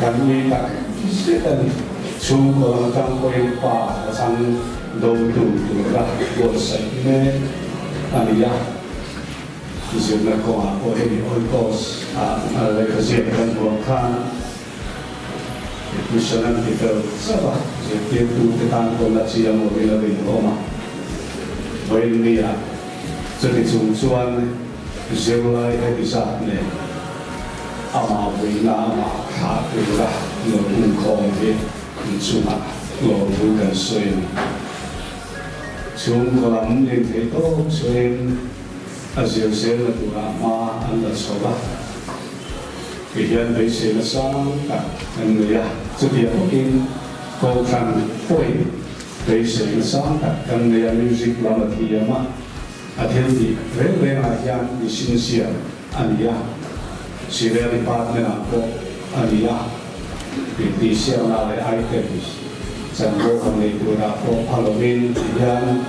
Kan ui tak zet a ni. Chhungkaw lam atang pawhin pa a chang dotu tura buatsaih mek a ni a. Zirna kawngah pawh hemi Oikos ah lehkha ziak kan huam khan mission an ti fel chauh a, zirtirtute tan pawn a chiang lovin a rinawm a. Vawiin nia chuti chung chuan zirlai heti zat nen amah vuina amah thlah tura lo inkhawm hi inchungah lawmthu kan sawi a ni. Chhungkaw lam lin thei tawp chuain a zir zelna turah hma an la chho a, ti hian beiseina sang tak an nei a. Chutiang bawkin Kohhran pawhin beiseina sang tak kan nei a, music lam a thiam a, a thil tih reng rengah hian mi sincere a ni a, Civil Department-ah pawh a ni a, intihsiakna leh items chanvo han nei turah pawh a lovin ti hian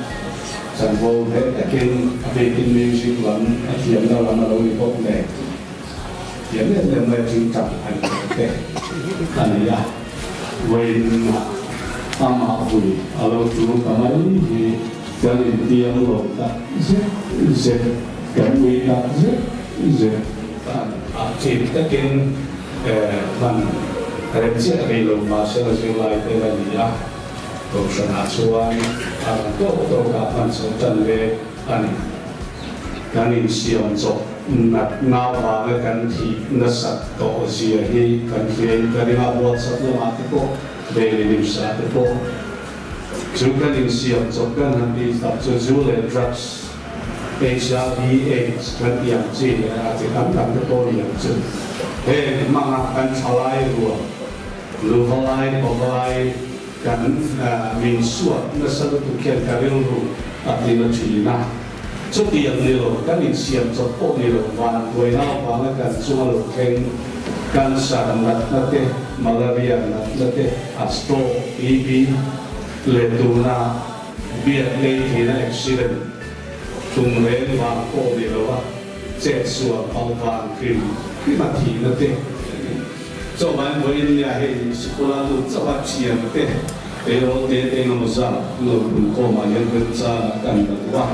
chanvo hle takin a bikin music lam a thiamna lam a lo ni bawk nen thiam em em mai a tingtang han kher te a ni a, vawiin amah vui a lo tul ta mai hi kan intiam lo tak zet zet. Kan ui tak zet zet a ni. A chip takin hman rem chiah rih lo mahse la zirlai tel a ni a, Kohhranah chuan a rang tawk tawkah hman chho tan ve a ni. Kan insiam chawp natna vanga kan thih nasat tawh zia hi kan hriain ka ring a, WhatsApp lamah te pawh, daily news ah te pawh chu kan insiam chawp kan han tih tak chu zu leh drugs, HIV AIDS kan tih ang chi leh a chi tam tam te pawh ni ang chu. Heng hmanga kan thalai rual, luvalai, pavalai kan min suat nasa lutuk hian ka rilru a ti na thin a. Chutiang ni lo, kan insiam chawp pawh ni lo, vantuaina avanga kan chunga lo thleng cancer natna te, malaria natna te, a stroke, TB leh tuna Biak ei thina accident tum reng vang pawh ni lo a, chet sual pal vang hrim hrim a thihna te chauhvain vawiin nia hei sikula lut chauh a thiam te eirawl te te engemaw zat lo pun khawmah hian remchang a kan la duh a,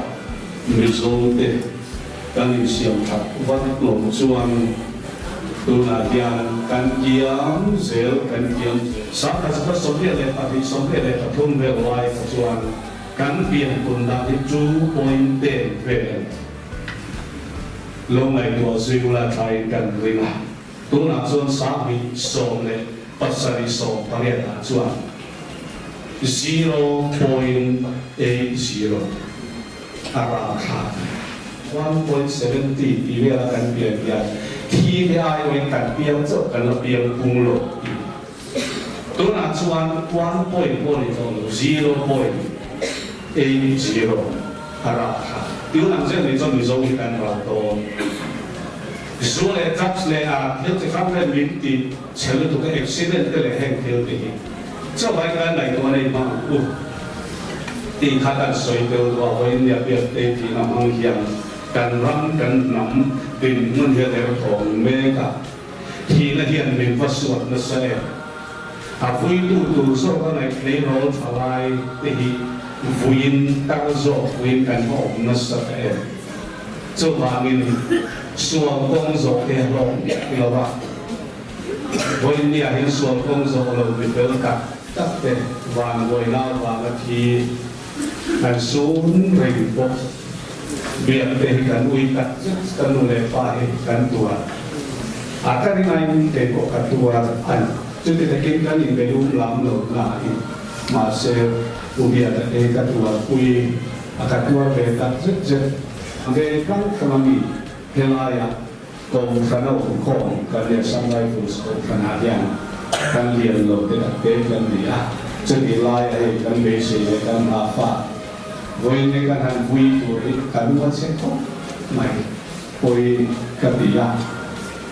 Mizo te kan insiam that vat lo chuan tunah hian kan kiam zel kan kiam zel. 1922, 23 vel lai kha chuan kan pianpun dan hi 2.10 vel lo ngaihtuah zui ula thain kan ring a. Tunah chuan 2017, 18 ah chuan 0.80. A ralthlak 1.70 tih vela kan pian hian thi te aiawhin kan piang chauh kan la piang pung lo tih. Tunah chuan one point pawh ni tawh lo, 0.80 a ralthlak. Tun ang zel ni chuan Mizo hi kan ral dawn. Zu leh drugs leh a thil chi hrang hrang min ti chhe lutuk a, accident te leh heng thil te hi. Chauhai kan ngaihtuah nei hmang ang u tih kha kan sawi tel duh a, vawiin nia biakte tihna hmang hian kan ram kan hnam dinhmun hi a derthawng mek a, thihna hian min va suat nasa em? A vuitu tur zawk a ngaih tleirawl tha lai te hi vuiin tar zawk vuiin kan va awm nasa ta em? Chuvangin sual kawng zawh te a hlawk miah lo a. Vawiin nia hian sual kawng zawh lo mi fel tak. tak te vanbuaina avanga thi kan sun reng bawk. Biak te hi kan ui tak zet kan nu leh pa hi kan tuar a, ka ringain kei pawh ka tuar a ni. Chuti takin kan inbe lum lam lo nain mahse u Biaka te hi ka tuarpui a, ka tuar ve tak zet zet. Ve tlang tlang a mi helaiah Kohhran a awm khawm kan leh Assam Rifles Kohhranah hian kan lian lo te tak te kan ni a, chutih laia hei kan beisei leh kan nghah fah vawiin kan han vui tur hi kan va che khawp mai pawi ka ti a,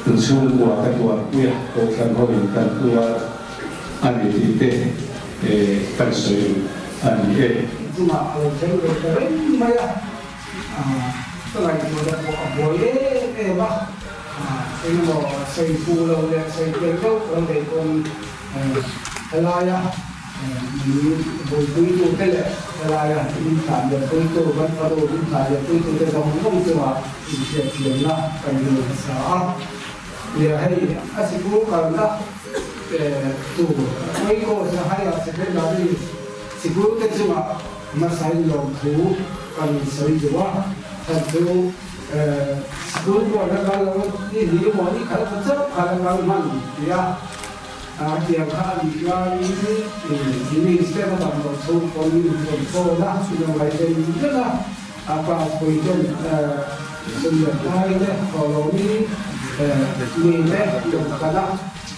inchhungkua ka tuarpui a, Kohhran hoin kan tuar a ni tih te kan sawi a ni e. Chungah a lo thleng ve ta reng mai a. Ka ngaihtuahna pawh a buai em em a, engemaw sawi fu lo leh sawi tel deuh lo nei pawn helaia min buaipui te leh helaia min thlah leh puitu, kan fanu min thlah leh puitu te zawng zawng chungah inhriatthiamna kan dil hmasa a. Nia hei a sikul kalna tur Oikos Higher Secondary sikul te chungah Hmasain lawmthu kan sawi duh a, chhan chu sikul pawh la kal lo ni ni emaw ni khat khat chauh kha la kal hman ti a, hetiang kha a nih laiin minister a dam loh chhung pawn min rawn phone a, min rawn ngaihven vek a, a class pui ten sum leh pai te thawhlawmin mi te rawn kal a.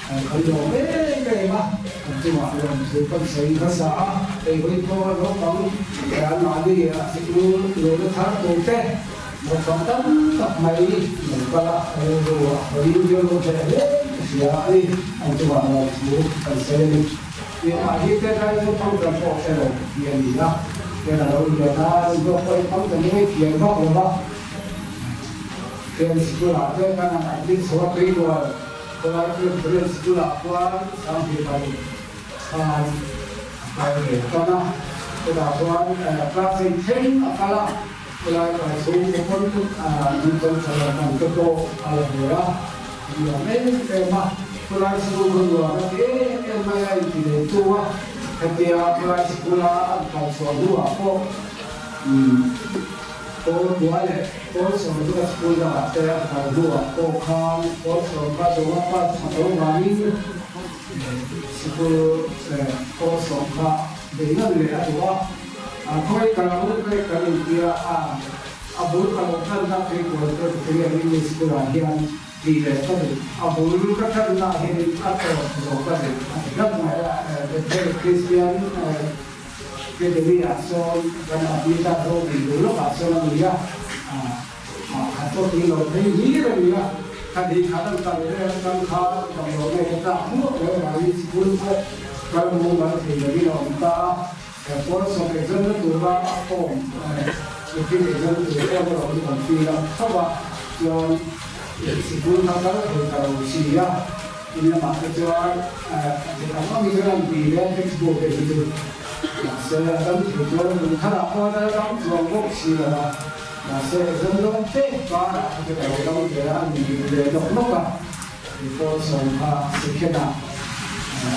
Kan lawm em em a, kan chungah lawmthu kan sawi hmasa a, hei hawi pawh naupang an mahni a sikul lawmna thar tur te naupang tam tak mai lo kal a, rilru a hawi rilru hle hle ka hria a ni, an chungah lawmthu kan sawi a ni. Tiangah hi te rai chu phang kan pawh hre lo hi a ni a, hian a lo lian a, zinghlawk pawhin phang kan ngai thiam vak lo va, hian sikulah te kan han admit chho a tuikual. Khawlai Presbyterian School-ah khuan 2006 khan a kal ve tan a, chutah chuan class eight thleng a kal a, khawlai kai chhung pawn nunchawm tha lo hman te pawh a la ve a, a nuam em em a, khawlai school kha nuam a ti em em mai a inti leh tu a, hetia khawlai school-a an kal chhuah hnuah pawh Pawl kua leh pawl 60 a school dangah te a kal hnuah pawh khan pawl 10 kha chunga pass a tho vangin sikul pawl 10 kha bei ngam leh a duh a. Khawi ka lo khawi kan intia a, a bul ka lo tanna Tuikual Presbyterian English School ah hian tih leh ka duh. A bul ka tanna hianin a tawp zawh ka duh a ti tlat mai a, Bethel Christian Academy ah sawn kan Abita building bul lawkah sawn a ni a, a chaw tui lo phei hlir a ni a, kha ni khat an kal reng atang khan damdawi nei a tlak hmuak reng avangin sikul pawh kal mumal thei lovin a awm ta a, pawl sawm exam na tura a form matric exam tur form erawh chu kan fill up tho a, chuan sikul kha kal thei ta lo si a. In lamah te chuan che tam ang hi chuan an ti ve a textbook te hi chu mahse a dam thei chuan kum tharah pawh a dam chuang bawk si lo a, mahse exam dawn te karah kha chu ka lo dam ve a, an inbik ve nawk nawk a, report 10 kha second ah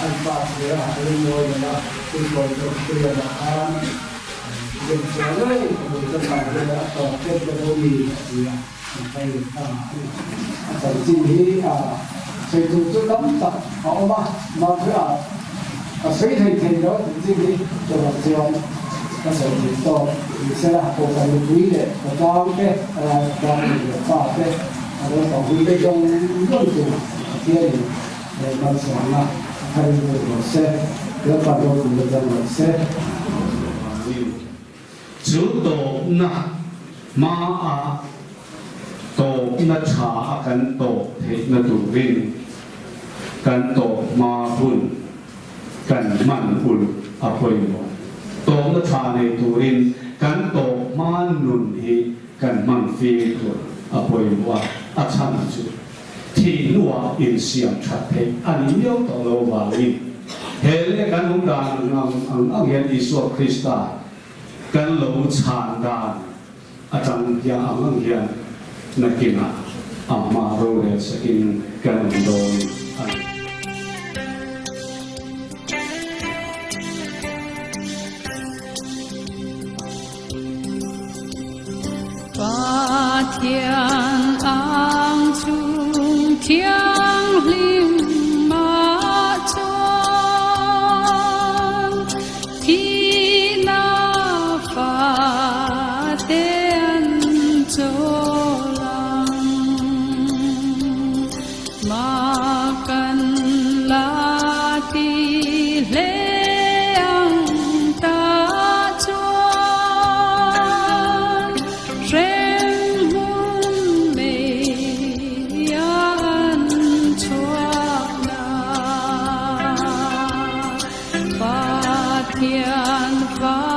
an pass ve a, a lungawi lo a, football pawh player ah khan game chuang ngei ka bul ka chah ve a tawp tep ka lo ni a ti a. An kai leh ta a ni. A chanchin hi a sawi tur chu tam tak a awm a, mahse a ka sawi thei thei lo a chanchin hi chuvang chuan ka sawi thei tawk ni se la, Kohhran nupui leh patlang te, patlang nu leh pa te, a naupang hui te zawng zawng chu Pathianin malsawmna a tharin lut rawh se, Lalpa ropui atang rawh se. Chu tawpna hmaah tawpna tha a kan tawp theihna turin kan tawp hma hun kan hman ulh a pawimawh. Tawpna tha nei turin kan tawp hma nun hi kan hman fimkhur a pawimawh a, a chhan chu thih hnuah insiam that theih a nih miau tawh lo vangin he leh kan awm dan ang ang ang hian Isua Krista Kan lo chhan dan atang hian ang ang hian nakinah a hma rorel sakin kan awm dawn a ni. Pathian ang chhung thianghlim ah chuan thihna fate an chawl ang. Ma kan la ti hle ang ta chuan hremhmun mei an chhuak na. Pathian fa.